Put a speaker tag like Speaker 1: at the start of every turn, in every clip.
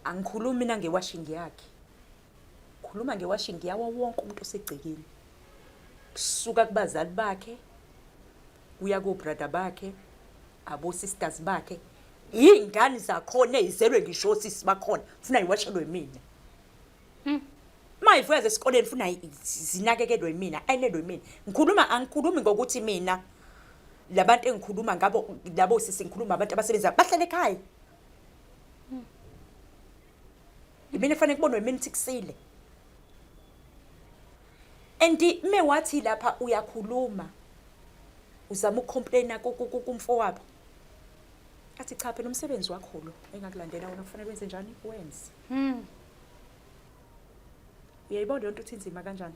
Speaker 1: Angikhulumi mina ngewashing yakhe. Khuluma ngewashing yawo wonke umuntu osegcekeni. Kusuka kubazali bakhe kuya kobrother bakhe, abo sisters bakhe, iy'ngane zakhona ey'zelwe ngisho osisi bakhona funa yiwashelwe mina. Uma ivuka zesikoleni funa zinakekelwe mina, ayinelwe mina. Ngikhuluma angikhulumi ngokuthi mina labantu engikhuluma ngabo labo sisi ngikhuluma abantu abasebenza bahlele ekhaya. Imina efanele kubonwe imina ukuthi kusile. And me wathi lapha uyakhuluma uzama ukucomplaina kumfowabo. Athi cha phela umsebenzi wakho lo engakulandela wona kufanele wenze njani wenze. Uyayibona lento ukuthi inzima kanjani?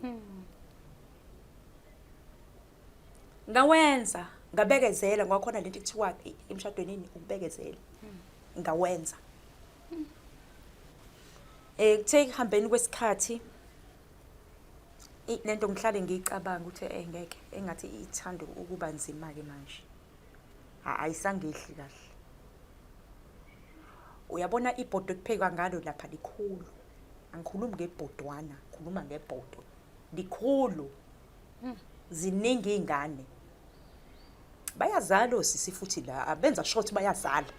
Speaker 1: Ngawenza, ngabekezela ngoba khona lento kuthiwa emshadweni ini ukubekezela. Ngawenza. Kuthe ekuhambeni kwesikhathi lento ngihlale ngiyicabanga ukuthi ngeke engathi ithanda ukuba nzima ke manje. Ayisangehli kahle. Uyabona ibhodo ekuphekwa ngalo lapha likhulu. Angikhulumi ngebhodwana, ngikhuluma ngebhodo. Likhulu. Ziningi iy'ngane. Bayazala osisi futhi la, abenza sure ukuthi bayazala.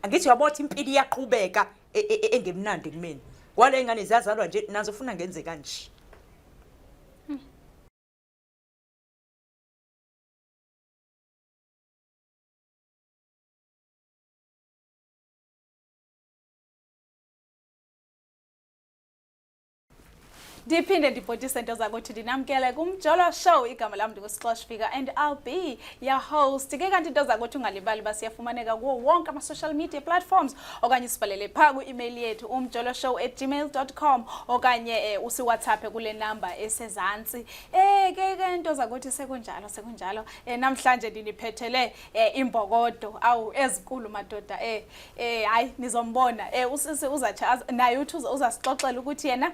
Speaker 1: Angithi uyabona ukuthi impilo iyaqhubeka engemnandi kumina. Kwale ngane ziyazalwa nje nazo funa ngenze kanje.
Speaker 2: Ndiphinde ndibhotise nto zakuthi ndinamkele kuMjolo Show. Igama lam ndinguSixosh Fika and I'll be your host. Ke kanti into zakuthi ungalibali uba siyafumaneka kuwo wonke ama-social media platforms okanye usibhalele phaa kwi-email yethu umjoloshow@gmail.com okanye usiWhatsApp kule namba esezantsi. Ke ke nto zakuthi sekunjalo sekunjalo. Namhlanje ndiniphethele imbokodo awu ezinkulu madoda. Hayi nizombona. Usisi uzatsha naye uthi uzasixoxela ukuthi yena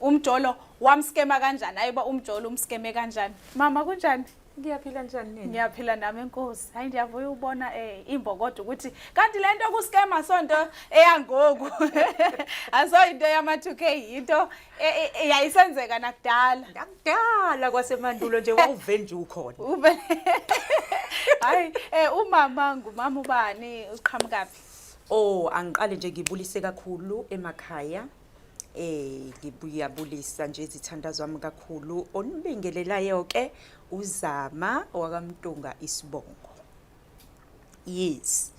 Speaker 2: umjolo wamskema kanjani, ayiba umjolo umskeme kanjani. Mama kunjani?
Speaker 1: Ngiyaphila njani nini?
Speaker 2: Ngiyaphila nami enkosi. Hayi ndiyavuya ubona imbokodo ukuthi kanti lento kuskema sonto eyangoku. Aso into yama 2K into yayisenzeka nakudala.
Speaker 1: Nakudala kwasemandulo nje wawuve nje ukhona.
Speaker 2: Ube Hayi umama ngumama ubani uqhamukaphi?
Speaker 1: Oh angiqale nje ngibulise kakhulu emakhaya. Ngibuyabulisa nje izithandazwa wami kakhulu onibingelelayo ke uZama wakaMtunga isibongo. Yes.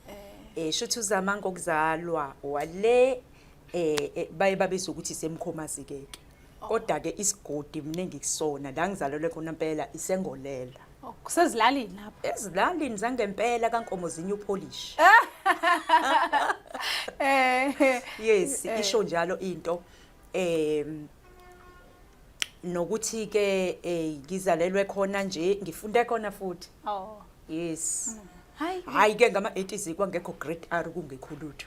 Speaker 1: Shuthi uZama ngokuzalwa wale baye babiza ukuthi isemkhomazi ke ke. Kodwa ke isigodi mina engikusona la ngizalelwe khona impela isengolela.
Speaker 2: Oh, kusezilalini lapho.
Speaker 1: Ezilalini zangempela kaNkomo zinye upolish. Yes, isho njalo into. Nokuthi ke ngizalelwe khona nje ngifunde khona futhi.
Speaker 2: Oh.
Speaker 1: Yes.
Speaker 2: Hayi.
Speaker 1: Hayi ke ngama 80s kwangekho grade R kungekho lutho.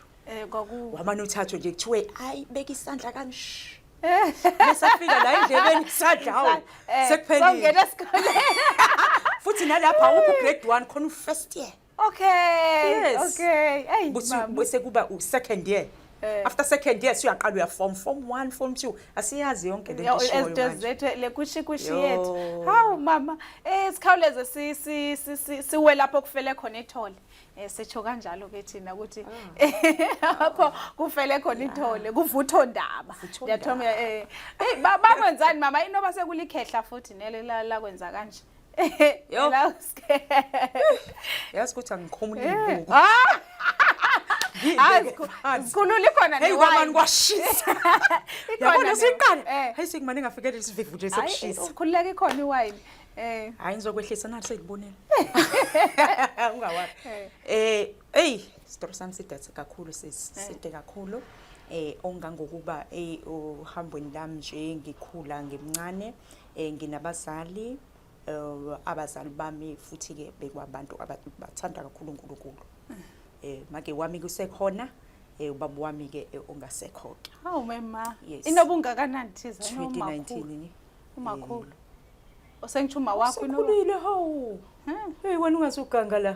Speaker 2: Kwaku
Speaker 1: wamane uthathwe nje kuthiwe hayi beka isandla kanje. Mesafika la endlebeni isandla hawu sekuphelile.
Speaker 2: Songena esikoleni.
Speaker 1: Futhi nalapha awukho grade 1 khona u first year.
Speaker 2: Okay.
Speaker 1: Yes.
Speaker 2: Okay. Hey
Speaker 1: Buthi bese kuba u second year. After second year siyaqala uya form 1 form 2 asiyazi yonke lento eshoyo
Speaker 2: Ezinto
Speaker 1: manje.
Speaker 2: zethu le kushi kushi
Speaker 1: Yo.
Speaker 2: yethu. Hawu mama, sikhawuleze si si si siwe lapho kufele khona ithole. Sitsho kanjalo ke thina ukuthi lapho kufele khona ithole kuvutho ndaba.
Speaker 1: Kuvuthondaba.
Speaker 2: Ndiyathoma hey bakwenzani mama inoba sekulikhehla futhi nele lakwenza kanje.
Speaker 1: Yo.
Speaker 2: La
Speaker 1: Yazi ukuthi angikhumuli ibuku.
Speaker 2: Ah!
Speaker 1: Ngiyibeke
Speaker 2: Hayi,
Speaker 1: phansi.
Speaker 2: sikhulula ikhona
Speaker 1: Hey
Speaker 2: newayini.
Speaker 1: kwamani kwashisa.
Speaker 2: Ikhona
Speaker 1: Yabona
Speaker 2: ne-
Speaker 1: siqala. Hayi sekumane ngafikela isivivu nje
Speaker 2: Hayi,
Speaker 1: sokushisa.
Speaker 2: ukhululeka ikhona iwayini.
Speaker 1: Hayi ngizokwehlisa nathi sekubonela. Ungawari. Hey, story sami side kakhulu sisi, side kakhulu. Ongangokuba uhambweni lami nje ngikhula ngimncane, nginabazali, abazali bami futhi ke bekwabantu abathanda kakhulu uNkulunkulu. Make wami kusekhona, ubaba wami ke ongasekho ke.
Speaker 2: Hawu mema.
Speaker 1: Yes.
Speaker 2: Inobungakanani thiza?
Speaker 1: 2019 ni.
Speaker 2: Umakhulu. Osengitsho uma wakho inoba.
Speaker 1: Usekhulile hawu. Hey wena ungazuganga la.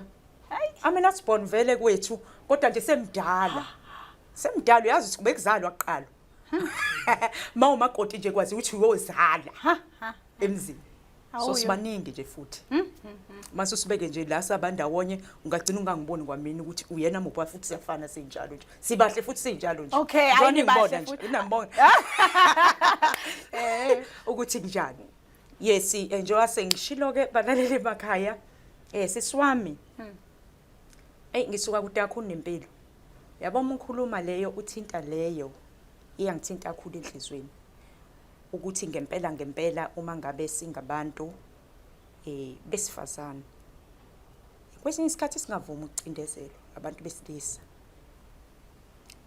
Speaker 2: Hayi.
Speaker 1: I mean that's born vele kwethu kodwa nje semdala. Semdala uyazi ukuthi bekuzalwa kuqala. Ma umakoti nje kwazi ukuthi uyozala emzini. So
Speaker 2: Awuyo.
Speaker 1: sibaningi nje futhi. Mase usibeke nje la sabandawonye ungagcina ungangiboni kwamina ukuthi uyena muphi futhi siyafana sinjalo nje. Sibahle futhi sinjalo nje.
Speaker 2: Okay,
Speaker 1: Njengoba
Speaker 2: ayi, nibahle
Speaker 1: ningibona nje,
Speaker 2: futhi.
Speaker 1: inambona
Speaker 2: Eh.
Speaker 1: ukuthi kunjani. Yes, njengoba sengishilo ke balaleli emakhaya, sisi wami. Ey ngisuka kude kakhulu nempilo. Yabo uma ukhuluma leyo uthinta leyo iyangithinta kakhulu enhlizweni. Ukuthi ngempela ngempela uma ngabe singabantu besifazane. Kwesinye isikhathi singavumi ukucindezelwa abantu besilisa.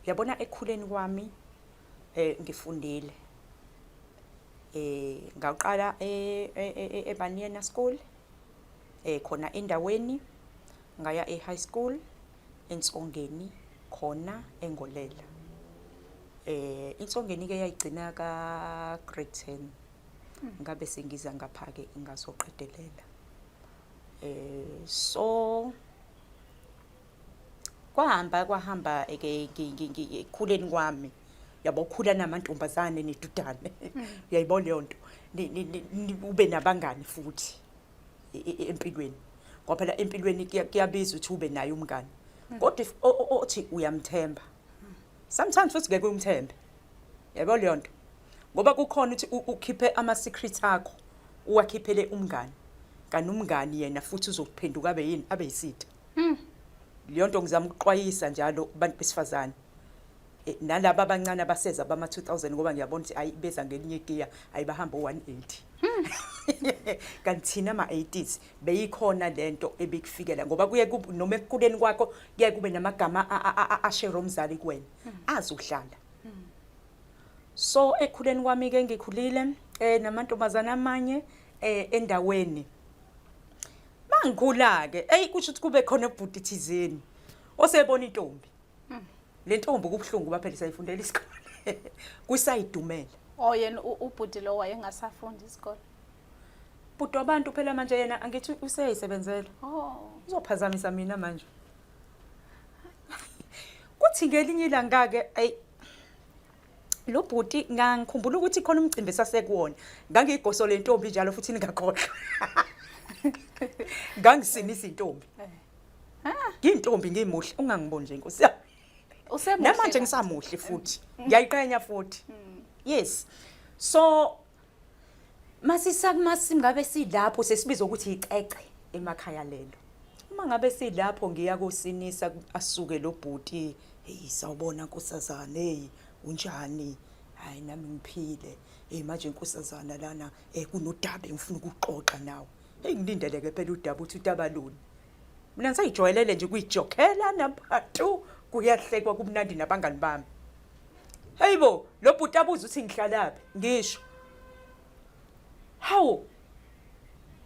Speaker 1: Uyabona ekukhuleni kwami ngifundile. Ngaqala eBanyana School khona endaweni, ngaya e-high school eNsongeni khona eNgolela. INsongeni ke yayigcina ka grade 10. Ngabe sengiza ngapha ke ngazoqedelela. So kwahamba kwahamba ke ekukhuleni kwami. Yabo ukhula namantombazane nidudane. Uyayibona leyo nto. Ube nabangani futhi empilweni. Ngoba phela empilweni kuyabiza ukuthi ube naye umngani. Kodwa if othi uyamthemba. Sometimes futhi ngeke umthembe. Yabo leyo nto. Ngoba kukhona ukuthi ukhiphe ama secrets akho uwakhiphele umngani. Kanti umngani yena futhi uzophenduka abe yini, abe yisitha. Leyo nto ngizama ukuxwayisa njalo kubantu besifazane. Nalaba abancane abaseza bama 2000 ngoba ngiyabona ukuthi ayi beza ngelinye igiya, ayi bahamba u180. Kanti thina ama 80s beyikhona lento ebikufikela ngoba kuye noma ekukhuleni kwakho kuye kube namagama ashare umzali kuwena azohlala. So ekukhuleni kwami ke ngikhulile namantombazana amanye endaweni. Mangikhula ke ey kusho ukuthi kube khona ubhuti thizeni osebona intombi. Le ntombi kubuhlungu kuba phela isayifundela isikole. Kusayidumela.
Speaker 2: Oh yena ubhuti lo wayengasafundi isikole.
Speaker 1: Bhuti wabantu phela manje yena angithi useyisebenzela.
Speaker 2: Oh.
Speaker 1: Uzophazamisa mina manje. Kuthi ngelinye ilanga ke ey lo bhuti ngangikhumbula ukuthi khona umcimbi esasekuwona. Ngangiyigoso lentombi njalo futhi ningakhohlwa. Ngangisinisa intombi. Ngiyintombi ngimuhle ungangiboni nje Nkosi yami.
Speaker 2: Usemuhle.
Speaker 1: Namanje ngisamuhle futhi. Ngiyayiqhenya futhi. Yes. So masisakumasi ngabe silapho sesibizwa ukuthi icece emakhaya lelo. Uma ngabe silapho ngiya kosinisa asuke lo bhuti, hey sawubona nkosazana, hey unjani? Hayi nami ngiphile. Hey manje nkosazana lana kunodaba engifuna ukuxoxa nawe. Hey ngilindeleke phela udaba uthi udaba luni. Mina ngisayijwayelele nje kuyijokhela nabantu kuyahlekwa kumnandi nabangani bami. Hey bo, lo bhuti abuza ukuthi ngihlalaphi, ngisho. Hawu.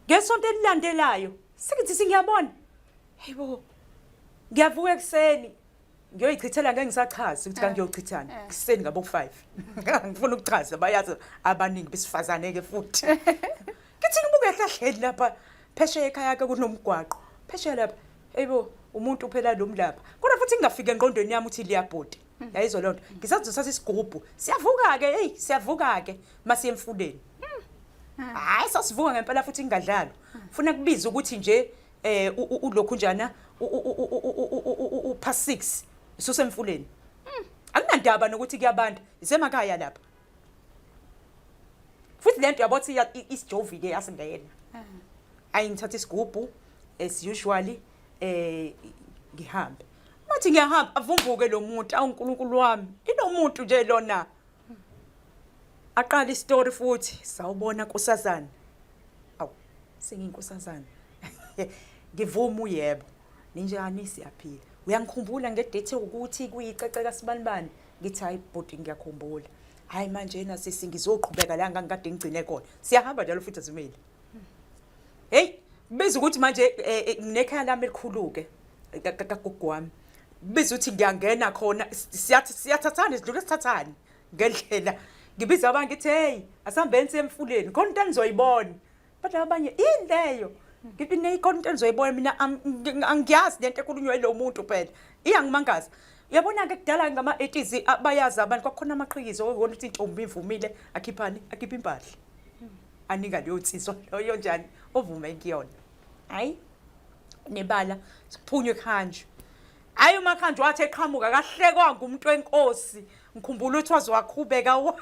Speaker 1: Ngesonto elilandelayo, sikithi singiyabona. Hey bo. Ngiyavuka ekuseni. Ngiyoyichithela ngeke ngisachaza ukuthi kangiyochithana. Ekuseni ngabo 5. Ngifuna ukuchaza bayazi abaningi besifazane ke futhi. Ngithi ngibuke ehlahleni lapha phesheya ekhaya ke kunomgwaqo. Phesheya lapha. Hey bo, umuntu phela lo mlapha. Kodwa futhi ngingafika engqondweni yami ukuthi liyabhodi. Yayizwa lonto. Ngisazothatha isigubhu. Siyavuka ke, hey, siyavuka ke masiye emfuleni. Hayi sasivuka ngempela futhi ngingadlalwa. Funa kubiza ukuthi nje ulokhu njana u past 6 ususemfuleni. Akunandaba nokuthi kuyabanda, isemakhaya lapha. Futhi lento yabo thi isijovile yasingena. Ayi ngithatha isigubhu as usually ngihambe. Mathi ngiyahamba avumbuke lo muntu, awu uNkulunkulu wami. Inomuntu nje lona. Aqala istory futhi, sawubona nkosazana. Awu, sengiyinkosazana. Ngivuma uyebo. Ninjani siyaphila. Uyangikhumbula ngedate ukuthi kuyicece kaSibanibani? Ngithi hayi bhuti ngiyakhumbula. Hayi manje yena sisi ngizoqhubeka la ngangikade ngigcine khona. Siyahamba njalo futhi azimile. Hey, biza ukuthi manje nginekhaya lami elikhulu-ke kagogo wami. Biza ukuthi ngiyangena khona siyathathana sidlule sithathane ngendlela. Ngibiza abantu ngithi hey, asihambeni siye emfuleni. Khona into enizoyibona. But abanye yini leyo? Ngithi neyikhona into enizoyibona mina angiyazi lento ekhulunywa yilo muntu phela. Iyangimangaza. Uyabona-ke kudala ngama-80s bayazi abantu kwakukhona amaqhikizo okubona ukuthi intombi ivumile akhiphani akhiphe impahla. Anika leyo nsizwa loyo njani ovume kuyona. Hayi nebala siphunywe kuhanjwe. Hayi uma kuhanjwa wathi eqhamuka kahlekwa ngumuntu wenkosi. Ngikhumbula ukuthi waze wakhubeka wa.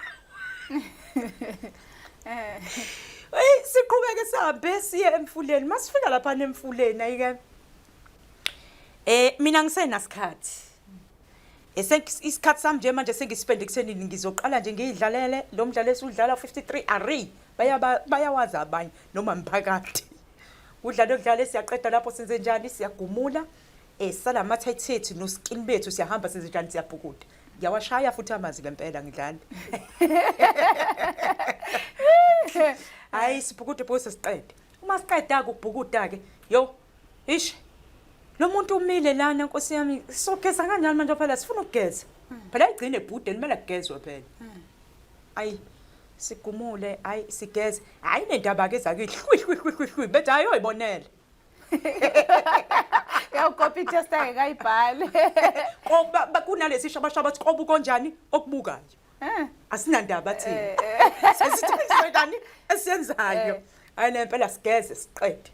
Speaker 1: Hey siqhubeke sihambe siye emfuleni. Masifika lapha emfuleni ayike. Mina ngisenasikhathi. Isikhathi sami nje manje sengispende ekutheni ngizoqala nje ngiyidlalele lo mdlalo esiwudlala 53 array bayawazi abanye noma mphakathi. Udlalo kudlale siyaqeda lapho senze njani siyagumula sala ama-tight ethu no-skin bethu siyahamba senze njani siyabhukuda. Ngiyawashaya futhi amanzi ngempela ngidlale. Hayi sibhukude pho sesiqede. Uma siqeda-ke ukubhukuda-ke yo ish lo muntu umile lana nkosi yami sogeza kanjani manje phela sifuna ukugeza. Phela igcine ebhudeni kumele kugezwe phela. Ayi sigumule ayi sigeze. Hayi nendaba ke zakithi hlwi hlwi hlwi hlwi hlwi bethi hayi oyibonele.
Speaker 2: Uyawukopa i-test angekayibhali.
Speaker 1: Koba kunalesi shabashaba bathi kobuka onjani okubukayo. Asinandaba thina. Sesithe kani esiyenzayo. Hayi nempela sigeze siqede.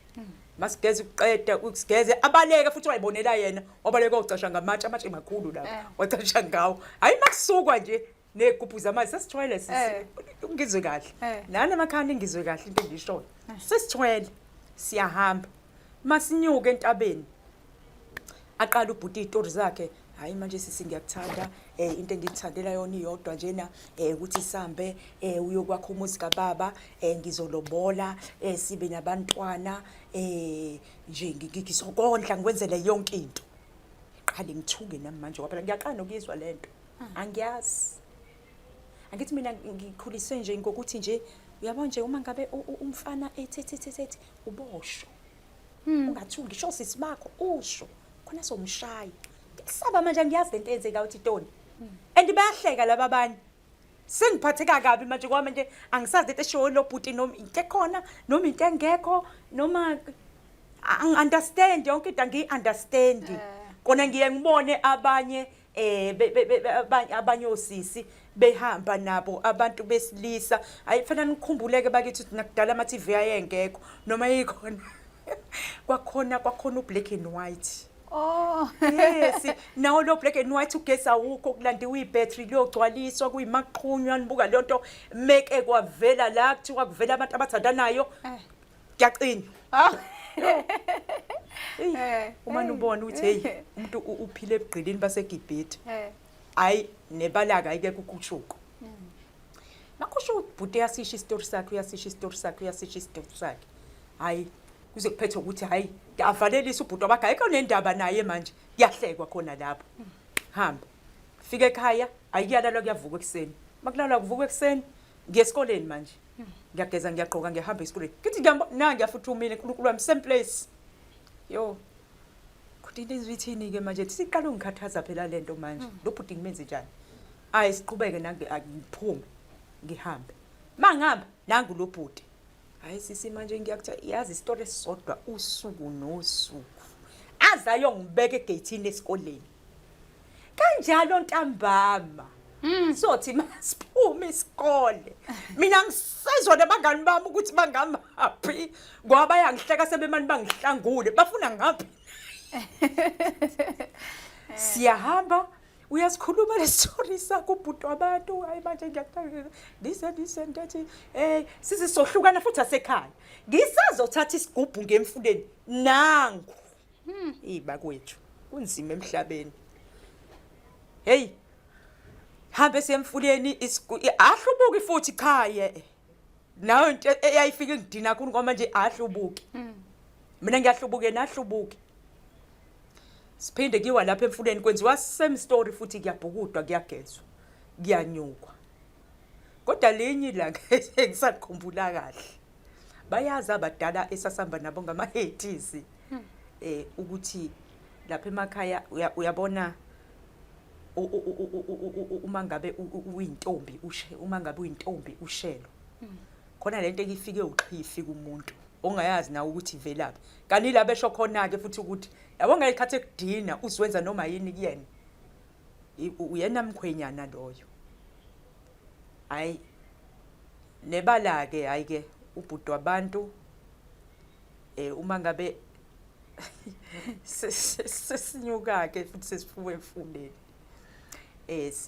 Speaker 1: Masigeze ukuqeda ukusigeze abaleke futhi wayibonela yena wabaleka ocasha ngamatshe amatshe makhulu lapha wacasha ngawo. Hayi makusukwa nje negubhu zamanzi sesithwele sisi ngizwe kahle. Nani emakhaya ngizwe kahle into engishoyo. Sesithwele siyahamba. Masinyuke entabeni. Aqala ubhuti izitori zakhe hayi manje sisi ngiyakuthanda into engikuthandela yona iyodwa njena ukuthi sihambe uyokwakha umuzi kababa ngizolobola sibe nabantwana nje ngizokondla ngikwenzele yonke into. Qale ngithuke nami manje ngoba phela ngiyaqala nokuyizwa lento. Angiyazi. Angithi mina ngikhuliswe nje ngokuthi nje uyabona nje uma ngabe umfana ethi ethi ethi ethi ubosho. Ungathuki ngisho sisi bakho usho khona somshaya. Ngisaba manje angiyazi lento eyenzeka uthi Tony. And bayahleka laba abanye. Sengiphatheka kabi manje kwami nje angisazi lento eshoyo lo bhuti noma into ekhona noma into engekho noma angi-understand yonke into angiyi-understand. Kona ngiye ngibone abanye abanye osisi behamba nabo abantu besilisa. Hayi fanele nikhumbuleke bakithi ukuthi nakudala ama TV ayengekho noma ikhona. Kwakhona u-black and white.
Speaker 2: Oh.
Speaker 1: Yes, nawo lo black and white ugesi awukho kulandiwe i-battery liyogcwaliswa kuyimaqhunywa nibuka leyo nto meke kwavela la kuthiwa kuvela abantu abathandanayo. Kuyacinywa. Uma ubona ukuthi hey umuntu uphile ebugqilini baseGibhithe. Hayi nebalaka ayike kukhushuka. Makhushuka ubhuti uyasisha isitori sakhe uyasisha isitori sakhe uyasisha isitori sakhe. Hayi kuze kuphethe ukuthi hayi avalelisa ubhuti wabakhe ayikho nendaba naye manje kuyahlekwa khona lapho. Hamba. Fika ekhaya ayikuyalalwa kuyavuka ekuseni. Makulalwa kuvuka ekuseni ngiye esikoleni manje. Ngiyageza ngiyagqoka ngiyahamba esikoleni. Ngithi ngiyamba na ngiyafuthumile uNkulunkulu wami same place. Yo. Kodwa into ezithini ke manje siqala ungikhathaza phela lento manje. Lo bhuti ngimenze njani? Ayi siqhubeke nange ngiphume ngihambe. Mangihamba nangu lo bhuti. Hayi sisi manje ngiyakutha yazi isitori esisodwa usuku nosuku. Azayo ngibeke egate esikoleni. Kanjalo ntambama. Sothi masiphume isikole. Mina ngisezwa nabangani bami ukuthi bangamaphi ngoba bayangihleka sebemani bangihlangule bafuna ngaphi. Siyahamba uyasikhuluma le story sakho ubhuti wabantu hayi manje ngiyakuthanda this and this and that size sohlukana futhi asekhaya ngisazothatha isigubhu ngemfuleni nangu ibakwethu kunzima emhlabeni. Hey hambe semfuleni ahlubuki futhi cha ye nayo into eyayifika ingidina kakhulu ngoba manje ahlubuki. Mina ngiyahlubuke nahlubuki. Siphinde kiwa lapha emfuleni kwenziwa same story futhi kuyabhukudwa kuyagezwa kuyanyukwa. Kodwa linye ilanga engisakhumbula kahle. Bayazi abadala esasihamba nabo ngama-80s ukuthi lapha emakhaya uyabona uma ngabe uyintombi ushe uma ngabe uyintombi ushelo. Khona lento ekifike uxhifi kumuntu ongayazi nawe ukuthi ivelaphi. Kanti la besho khona ke futhi ukuthi yabo ngayikhathi ekudina uzwenza noma yini kuyena. Uyena mkhwenyana loyo. Hayi, nebala ke, hayi ke, ubhuti wabantu uma ngabe sesinyuka ke futhi sesifuwe emfuleni,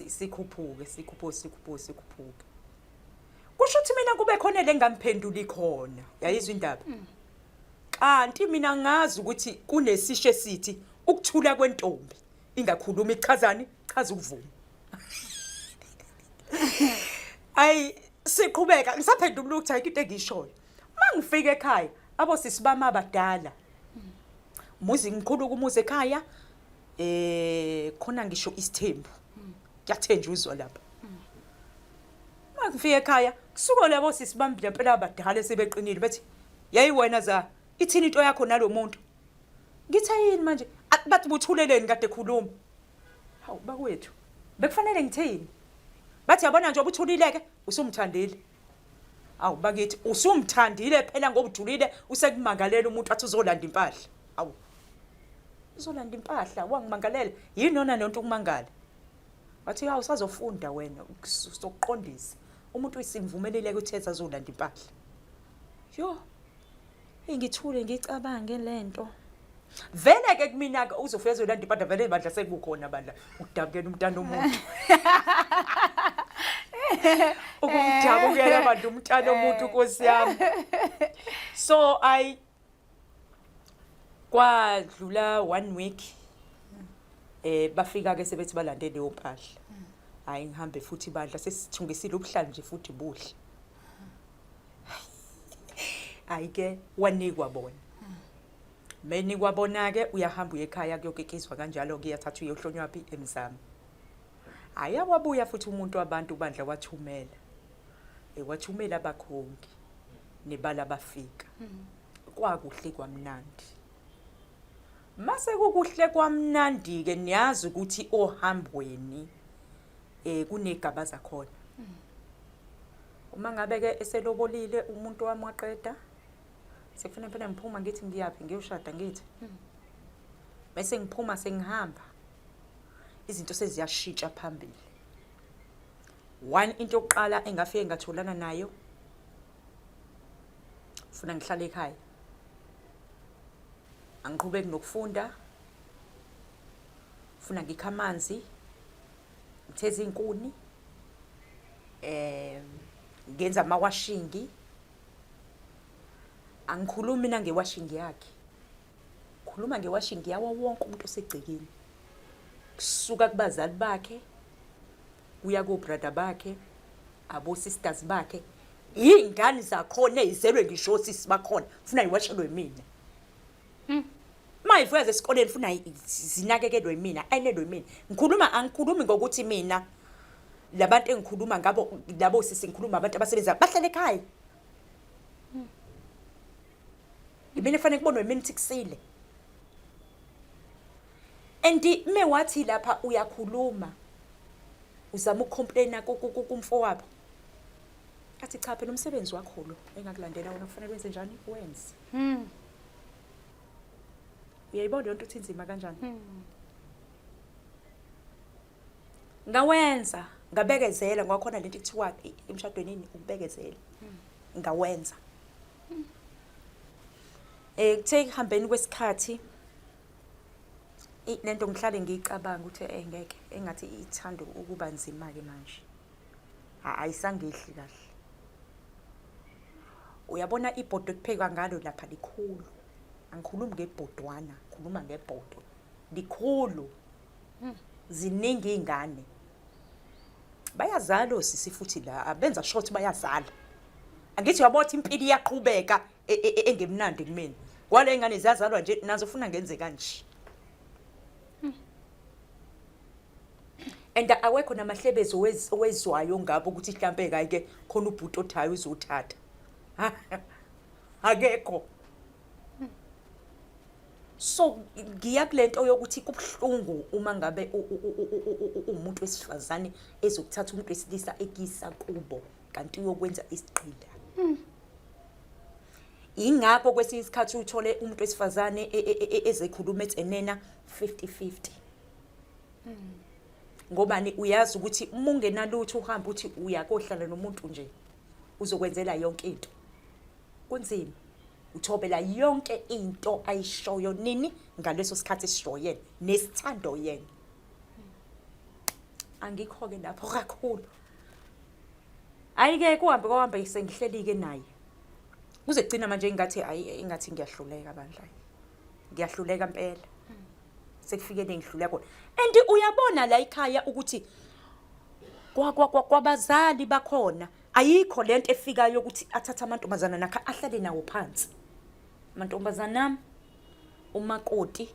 Speaker 1: sikhuphuke, sikhuphuke, sikhuphuke, sikhuphuke, kusho ukuthi mina kube khona le ngamphenduli khona. Yayizwa indaba, kanti mina ngazi ukuthi kunesisho esithi ukuthula kwentombi ingakhuluma ichazani? Chaza ukuvuma. Ayi, siqhubeka, ngisaphendula ukuthi ayikho into engishoyo. Mangifika ekhaya, abosisi bami abadala, muzi ngikhulu kumuzi ekhaya, khona ngisho isithembu, kuyathenjuzwa lapha. Mangifika ekhaya, kusuka labo sisi bami ngempela abadala sebeqinile, bethi, "Yayi wena za, ithini into yakho nalomuntu?" Ngithe, "Yini manje?" Bathi, "Buthuleleni kade khuluma?" Hawu bakwethu, bekufanele ngithini? Bathi, "Yabona nje obuthulile-ke, usumthandile." Awu bakithi, usumthandile phela ngoba ujulile, usekumangalela umuntu, athi uzolanda impahla. Awu, uzolanda impahla, wangimangalela yini nona nonto ukumangala? Wathi, "Hawu, usazofunda wena, sokuqondisa umuntu uyisimvumelile ukuthi eza azolanda impahla." Yo, ngithule ngicabange lento. Vele ke kumina ke uzofika ezolanda impahla, vele bandla sekukhona bandla ukudabukela umntana omuntu, ukumdabukela bandla umntana omuntu, Nkosi yami. So I kwadlula one week, bafika ke sebethi balande leyo mpahla. Hayi, ngihambe futhi bandla, sesithungisile ubuhlali nje futhi buhle. Hayi ke, wanikwa bona. Menikwa bona ke, uyahamba uye ekhaya kuyokekizwa kanjalo, kuyathathwa uyohlonywa phi? Emzamo. Hayi, wabuya futhi umuntu wabantu bandla, wathumela wathumela abakhongi nebala, bafika kwakuhle kwamnandi. Mase kukuhle kwamnandi ke, niyazi ukuthi ohambweni kunegaba zakhona. Uma ngabe ke eselobolile umuntu wami waqeda, sekufanele phela ngiphuma, ngithi ngiyaphi? Ngiyoshada. Ngithi bese ngiphuma sengihamba, izinto seziyashintsha phambili. One, into yokuqala engafike ngatholana nayo, funa ngihlale ekhaya, angiqhubeki nokufunda, funa ngikha amanzi, ngitheze iy'nkuni, ngenza amawashingi. Angikhulumi mina ngewashingi yakhe, khuluma ngewashingi yawo wonke umuntu osegcekeni, kusuka kubazali bakhe kuya kobrother bakhe, abo-sisters bakhe, iy'ngane zakhona ey'zelwe ngisho osisi bakhona, funa yiwashelwe mina. Uma yivuka zesikoleni, funa zinakekelwe yimina, ayinelwe yimina. Ngikhuluma, angikhulumi ngokuthi mina labantu engikhuluma ngabo, labo sisi, ngikhuluma abantu abasebenza bahlale ekhaya. Imina efanele kubonwe imina ukuthi kusile. And me wathi lapha uyakhuluma, uzama ukucomplaina kumfowabo, athi, "Cha phela, umsebenzi wakho lo engakulandela wona, kufanele wenze njani? Wenze." Uyayibona leyo nto ukuthi inzima kanjani? Ngawenza, ngabekezela, ngoba khona lento kuthiwa emshadweni ini, ukubekezela. Ngawenza. Kuthe ekuhambeni kwesikhathi, lento ngihlale ngiyicabanga ukuthi ngeke, engathi ithanda ukuba nzima ke manje, ayisangehli kahle. Uyabona ibhodo ekuphekwa ngalo lapha likhulu, angikhulumi ngebhodwana, ngikhuluma ngebhodo likhulu. Ziningi iy'ngane, bayazala osisi futhi la abenza short, bayazala. Angithi uyabona ukuthi impilo iyaqhubeka engemnandi kumina kwale ngane ziyazalwa nje nazo, funa ngenze kanje. And awekho namahlebezi owezwayo ngabo ukuthi mhlampe kayi-ke khona ubhuti othi hhayi uzothatha, akekho. So ngiya kule nto yokuthi kubuhlungu uma ngabe uwumuntu wesifazane ezokuthatha umuntu wesilisa ekuyisa kubo, kanti uyokwenza isigqila. Ingakho kwesinye isikhathi uthole umuntu wesifazane ezekhuluma ethi enena 50-50. Ngobani? Uyazi ukuthi uma ungenalutho uhamba uthi uyakohlala nomuntu nje uzokwenzela yonke into, kunzima. Uthobela yonke into ayishoyo nini ngaleso sikhathi esishoyo yena nesithando yena. Angikho-ke lapho kakhulu. Hhayi-ke, kuhambe kwahamba, sengihleli-ke naye kuze kugcina manje ingathi, hayi, ingathi ngiyahluleka bandla, ngiyahluleka mpela. Sekufike nengihluleka khona. And uyabona la ekhaya ukuthi kwabazali bakhona ayikho lento efikayo ukuthi athathe amantombazana nakhe ahlale nawo phansi. Amantombazana ami, umakoti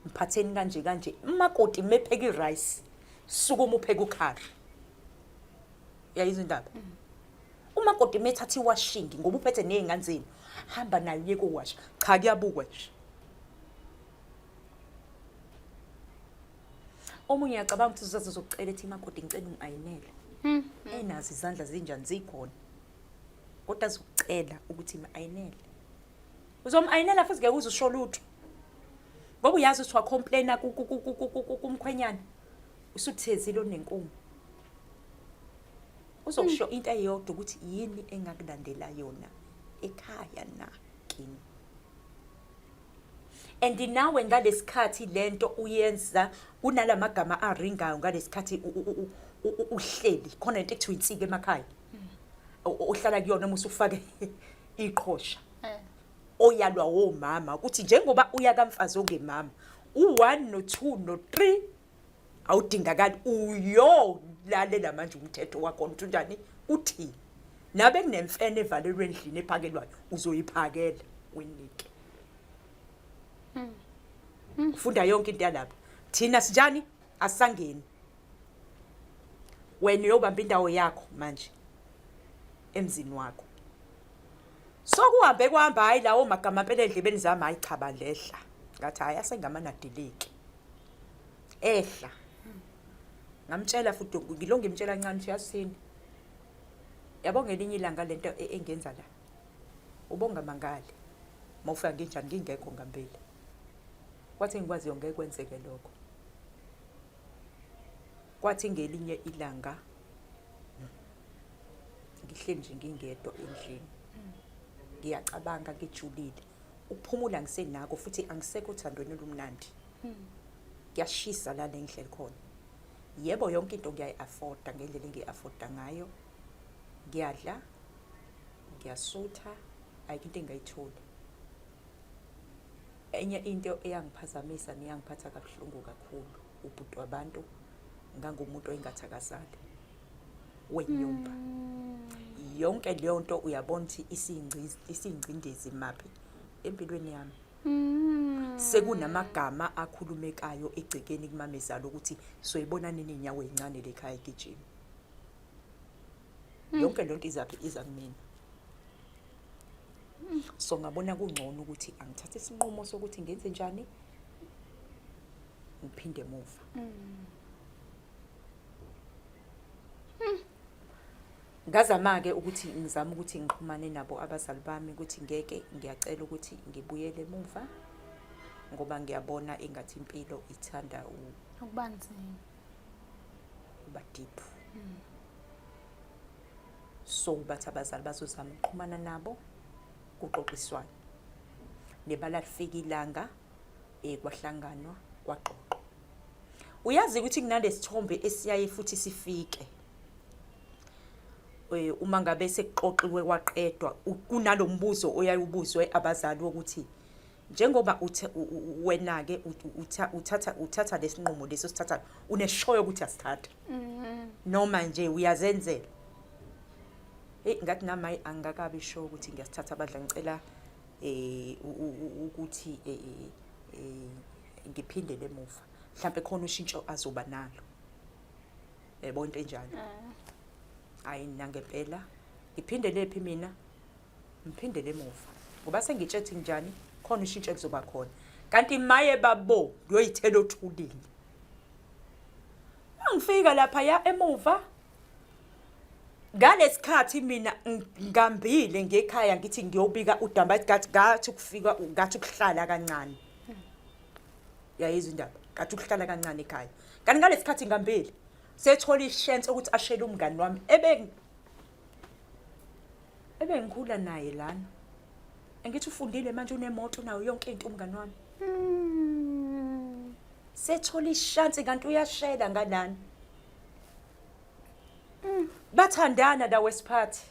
Speaker 1: mphatheni kanje kanje, umakoti mepheka i-rice, sukuma upheka ukhari. Uyayizwa indaba? Umakoti methatha i-washing, ngoba uphethe ney'ngane zenu, hamba nayo uye kowasha. Cha, kuyabukwa nje. Omunye uyacabanga ukuthi uzazokucela ethi, "Makoti, ngicela ungi-ayinele." Enazo izandla zinjani, zikhona, kodwa azokucela ukuthi ma-ayinele. Uzom-ayinela futhi, ngeke uze usho lutho ngoba uyazi ukuthi wa-complaina kumkhwenyana, usuthezile onenkumo. Uzokusho into eyodwa ukuthi yini engakulandela yona ekhaya na kini. And nawe ngalesikhathi lento uyenza kunalamagama aringayo ngalesikhathi uhleli khona, into ekuthiwa insika emakhaya ohlala kuyona uma usufake iqhosha, oyalwa womama ukuthi njengoba uya kamfazi ongemama, u-1 no-2 no-3 awudingakali, uyolalela manje umthetho wakhona ukuthi unjani, uthini. Nabe kunemfene evalelwe endlini ephakelwayo, uzoyiphakela uyinike. Ufunda yonke into yalapha. Thina sinjani? Asangeni. Wena uyobamba indawo yakho manje emzini wakho. So kuhambe kuhamba, hayi, lawo magama mpela endlebeni zami, hayi cha, balehla. Ngathi hayi, asengamanadiliki ehla. Ngamtshela futhi, ngilo ngimtshela kancane ukuthi yasini, yabo, ngelinye ilanga lento engenza la ubonga mangali mawufika nginjani, ngingekho ngambili. Kwathi engikwaziyo ngeke kwenzeke lokho. Kwathi ngelinye ilanga ngihleli nje ngingedwa endlini, ngiyacabanga ngijulile, ukuphumula ngisenako futhi, angisekho othandweni olumnandi, kuyashisa la engihleli khona. Yebo, yonke into ngiyayi-afforda ngendlela engiyi-afforda ngayo, ngiyadla, ngiyasutha, ayikho into engingayitholi. Enye into eyangiphazamisa neyangiphatha kabuhlungu kakhulu, ubhuti wabantu ngangumuntu oyengathi akazali wenyumba. Yonke leyo nto uyabona ukuthi isiyingcindezi maphi empilweni yami. Sekunamagama akhulumekayo egcekeni kumamezala ukuthi soyibona nini inyawo ezincane lekhaya egijima. Yonke lento izaphi? Iza kumina. So ngabona kungcono ukuthi angithathe isinqumo sokuthi ngenze njani, ngiphinde emuva. Ngazama-ke ukuthi ngizame ukuthi ngixhumane nabo abazali bami ukuthi ngeke, ngiyacela ukuthi ngibuyele emuva ngoba ngiyabona engathi impilo ithanda
Speaker 2: ukuba nzima,
Speaker 1: ukuba deep. So bathi abazali bazozama ukuxhumana nabo, kuxoxiswane. Nebala lifika ilanga kwahlanganwa, kwaxoxwa. Uyazi ukuthi kunalesithombe esiyaye futhi sifike uma ngabe sekuxoxiwe kwaqedwa, kunalombuzo oyayubuzwe abazali wokuthi njengoba uthe wena ke uthatha lesinqumo leso sithatha, uneshoyo ukuthi asithatha noma nje uyazenzela? Hey, ngathi nami hayi, angikakabi sure ukuthi ngiyasithatha bandla, ngicela ukuthi ngiphindele emuva, mhlawumbe khona ushintsho azoba nalo, yebo, into enjalo. Hayi, nangempela ngiphindele phi mina? Ngiphindele emuva ngoba sengitshethi njani khona ushintsho elizoba khona. Kanti maye babo, ngiyoyithela othulini. Angifika lapha ya emuva ngalesikhathi mina ngihambile ngekhaya ngithi ngiyobika udamba, ngathi ukufika, ngathi ukuhlala kancane. Uyayizwa indaba? Ngathi ukuhlala kancane ekhaya, kanti ngalesikhathi ngihambile. Sethola ishense ukuthi ashele umngani wami ebe ebengikhula naye lana. Angithi ufundile manje unemoto unayo yonke into umngani wami. Sethola ishansi kanti uyashela ngalana. Bathandana la wesiphathi.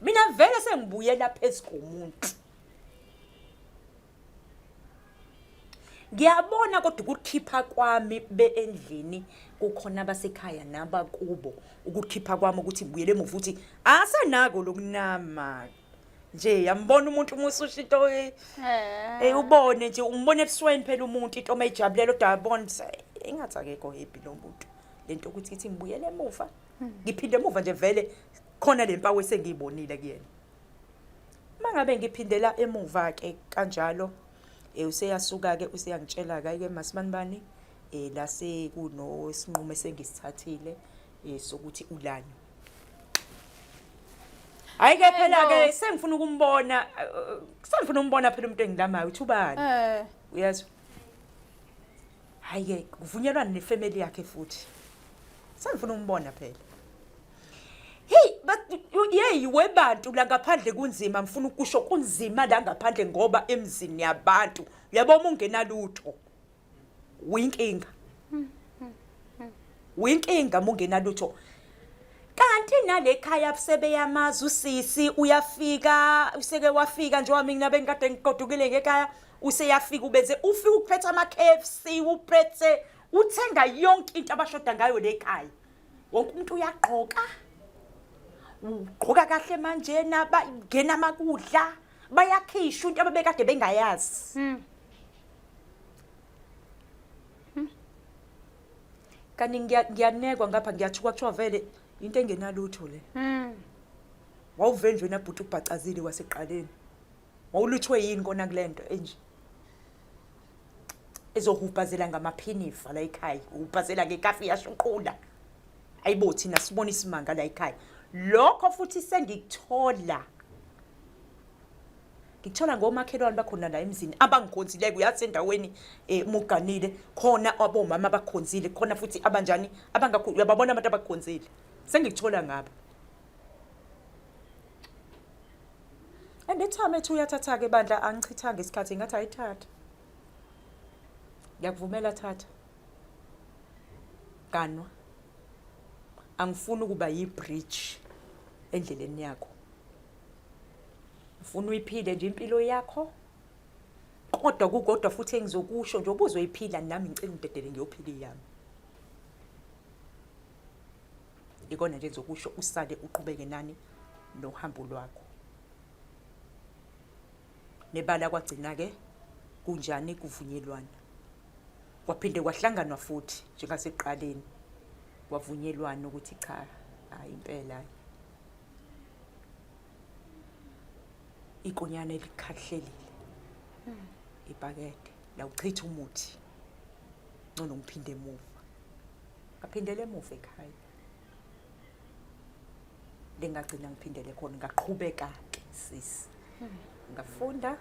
Speaker 1: Mina vele sengibuyela phezu komuntu. Ngiyabona kodwa ukukhipha kwami be endlini kukhona abasekhaya nabakubo ukukhipha kwami ukuthi ngibuyele emuva ukuthi asenako lokunama nje yambona umuntu uma ususho into eh, eh ubone nje umbone ebusweni phela umuntu into mayijabulela kodwa yabona ukuthi engathi akekho happy lo muntu lento ukuthi ithi ngibuyele emuva ngiphinde emuva nje vele khona le mpawu esengiyibonile kuyena. Uma ngabe ngiphindela emuva-ke kanjalo useyasuka-ke useyangitshela-ke ke masibanibani la sekunosinqumo esengisithathile sokuthi ulanywe. Hhayi-ke phela-ke sengifuna ukumbona, sengifuna ukumbona phela umuntu engilamayo ukuthi ubani. Uyezwa? Hhayi-ke kuvunyelwane nefamily yakhe futhi. Sengifuna ukumbona phela. Hey, but yeyi webantu la ngaphandle kunzima ngifuna ukusho kunzima la ngaphandle ngoba emzini yabantu uyabo uma ungenalutho uyinkinga. Uyinkinga uma ungenalutho. Kanti nale khaya sebeyamazi usisi uyafika useke wafika njengoba mina bengikade ngigodukile ngekhaya useyafika ubenze ufika ukuphethe ama KFC uphethe uthenga yonke into abashoda ngayo le khaya. Wonke umuntu uyagqoka, ugqoka kahle manjena, bangena amakudla, bayakhishwa into ababekade bengayazi. Kanti ngiyanekwa ngapha ngiyathuka kuthiwa vele into engenalutho le. Wawuvele nje wena bhuti ubhacazile kwasekuqaleni. Wawuluthwe yini kona kule nto enje? Ezohubhazela ngamaphinifa la ekhaya, uhubhazela ngekafi yashuqula. Ayibo thina sibona isimanga la ekhaya. Lokho futhi sengikuthola. Ngikuthola ngomakhelwane bakhona la emzini abangikhonzileko uyazi endaweni muganile khona abomama abakhonzile khona futhi abanjani abangakho uyababona abantu abakhonzile. Sengikuthola ngabo. And the time ethi uyathatha-ke bandla angichithanga isikhathi ngathi ayithatha. Ngiyakuvumela thatha. Ganwa. Angifuni ukuba yi-bridge endleleni yakho. Ngifuna uyiphile nje impilo yakho. Kodwa kukodwa futhi engizokusho nje ubuzoyiphila nami ngicela ungidedele ngiyophila eyami. Ikona nje engizokusho usale uqhubeke nani nohambo lwakho. Nebala kwagcina-ke kunjani kuvunyelwana. Kwaphinde kwahlanganwa futhi njengasekuqaleni. Kwavunyelwana ukuthi cha, hhayi impela ikonyana elikhahlelile ibhakede lawuchitha umuthi ngcono ngiphinde emuva. Ngaphindela emuva ekhaya. Lengagcina ngiphindele khona ngaqhubeka-ke sisi. Ngafunda.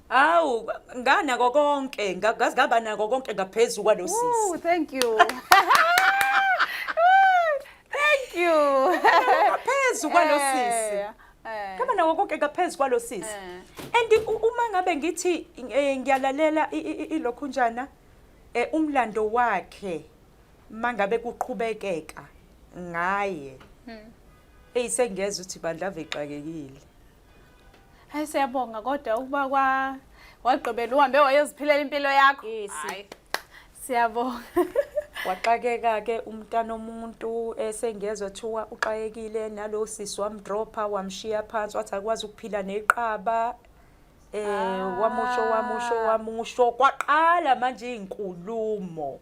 Speaker 1: Awu nganako konke ngazi ngaba nako konke ngaphezu kwalo sisi.
Speaker 2: Ooh, thank you. Thank you.
Speaker 1: Ngaphezu kwalo sisi. Ngaba nako konke ngaphezu kwalo sisi. And uma ngabe ngithi ngiyalalela ilokhunjana umlando wakhe mangabe kuqhubekeka ngaye. Eyi sengiyezwa ukuthi bandla ave ixakekile.
Speaker 2: Hayi siyabonga kodwa ukuba kwa wagqibela uhambe wayoziphilela impilo yakho.
Speaker 1: Yes.
Speaker 2: Hayi. Siyabonga.
Speaker 1: Waxakeka ke umntana omuntu esengezwa thiwa uxakekile nalo sisi wamdropha wamshiya phansi wathi akwazi ukuphila neqaba. Wamusho wamusho wamusho kwaqala manje izinkulumo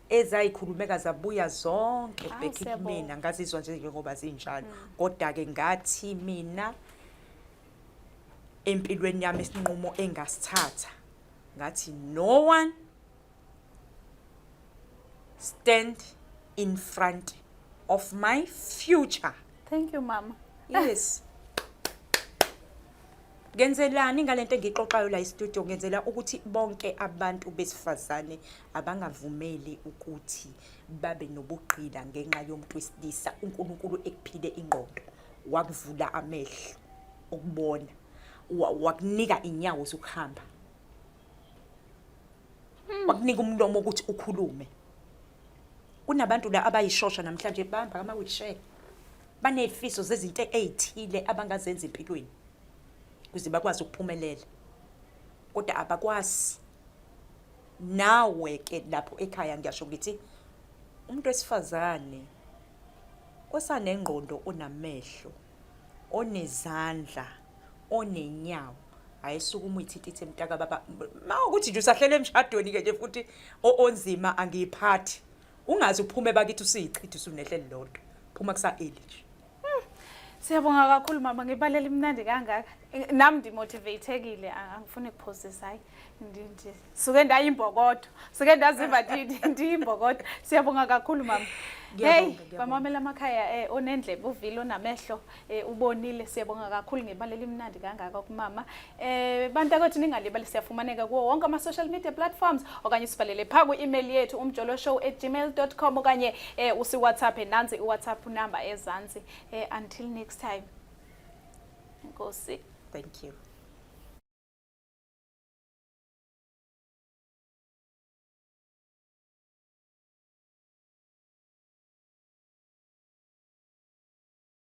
Speaker 1: ezayikhulumeka zabuya zonke
Speaker 2: Hayi,
Speaker 1: back
Speaker 2: siyabonga.
Speaker 1: kumina ngazizwa nje njengoba zinjalo kodwa ke ngathi mina empilweni yami isinqumo engasithatha ngathi no one stand in front of my future.
Speaker 2: Thank you mama.
Speaker 1: Yes. Ngenzelani ngalento engiyixoxayo la e-studio? Ngenzela ukuthi bonke abantu besifazane abangavumeli ukuthi babe nobugqila ngenxa yomuntu wesilisa. UNkulunkulu ekuphile ingqondo, wakuvula amehlo okubona, wakunika inyawo zokuhamba, wakunika umlomo ukuthi ukhulume. Kunabantu la abayishosha namhlanje, bahamba kama-wheelchair, baney'fiso zezinto ey'thile abangazenza empilweni ukuze bakwazi ukuphumelela, kodwa abakwazi. Nawe ke lapho ekhaya, ngiyasho ngithi umuntu wesifazane osanengqondo, onamehlo, onezandla, onenyawo, ayisukuma uyithintithe, mntaka baba. Ma ukuthi nje usahlele emshadweni ke nje futhi onzima, angiyiphathi. Ungaze uphume bakithi usiyichitha usunehle lilodwa, phuma kusa-early nje.
Speaker 2: Siyabonga kakhulu, mama, ngibalele imnandi kangaka. Nami ndimotivatekile, angifuni kuphosisa, hayi. Suke ndayimbokodo. Suke ndaziva ndiyimbokodo. Siyabonga kakhulu, mama.
Speaker 1: Ngiyabonga,
Speaker 2: Hey,
Speaker 1: ngiyabonga.
Speaker 2: Bamamela amakhaya, onendlebe uvile, onamehlo ubonile. Siyabonga kakhulu ngebali elimnandi kangaka kumama. Bantakwethu, ningalibali, siyafumaneka kuwo wonke ama social media platforms, okanye sibhalele pha ku-email yethu umjoloshow@gmail.com, okanye usi WhatsApp, nansi i-WhatsApp number ezansi. Until next time. Enkosi.
Speaker 1: Thank you.